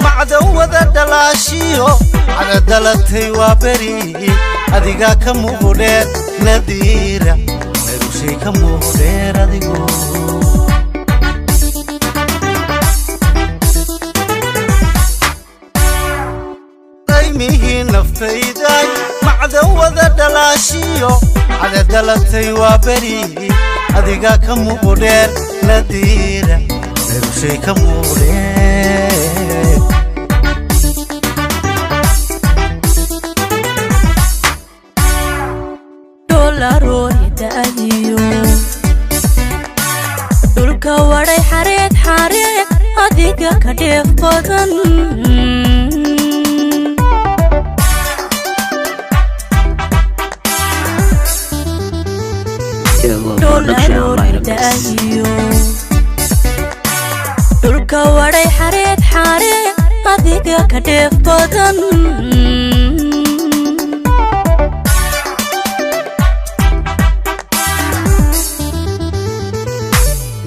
Macdawada dhalaashiyo cadadalatay waa beri, adigaa ka muuqdheer Nadiira, meerushay ka muuqdheer adigu. Daymihii naftayday, macdawada dhalaashiyo cadadalatay waa beri, adigaa ka muuqdheer Nadiira, meerushay ka muuqdheer. Dholaroorida-ahiyo dhulka wadhay xareed xareed, adiga ka dheef badan. Daawo Production Lyrics. Dholaroorida-ahiyo dhulka wadhay xareed xareed, adiga ka dheef badan.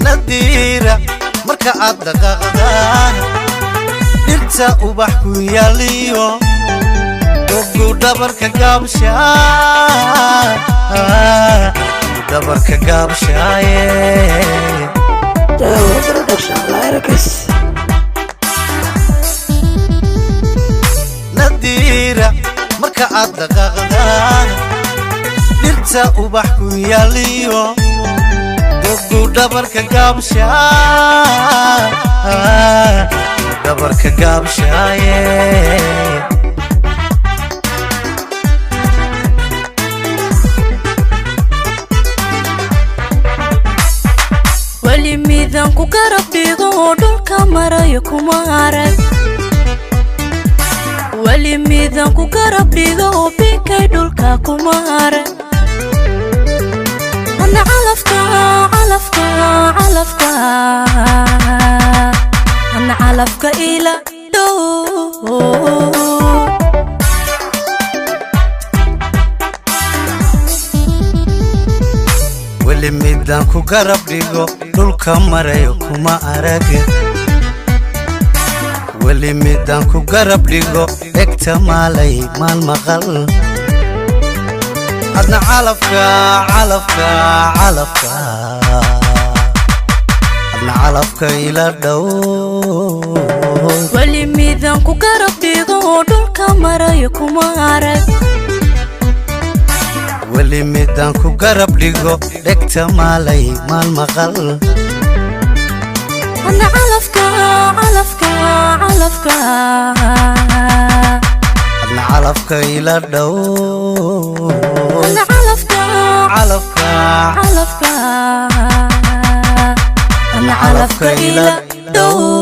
Nadiira, marka aad dhaqaaqdaan dhirta ubax ku yaaliyo dogu dhabarka gaabshaa, dhabarka gaabshaaye. Daawo Production Lyrics. Nadiira, marka aad dhaqaaqdaan dhirta ubax ku yaaliyo dogu dhabarka gaabshaa, dhabarka gaabshaaye. Weli midan ku garab dhigo oo dhulka marayo kuma arag. Weli midan ku garab dhigo oo binkay dhulka kuma arag. Ana calafka, calafka, calafka, ana calafka ila dhow. Weli midaan ku garab dhigo dhulka marayo kuma arag. Weli midaan ku garab dhigo dhegta maalay maal maqal. Adna calafka, calafka, calafka, adna calafka ila dhow. Weli midan ku garab dhigo oo dhulka marayo kuma arag. Weli midaan ku garab dhigo dhegta maalay maal maqal. Ana calafka, calafka, calafka, Adna calafka ila dhow. Ana calafka, calafka, calafka, ana calafka ila dhow.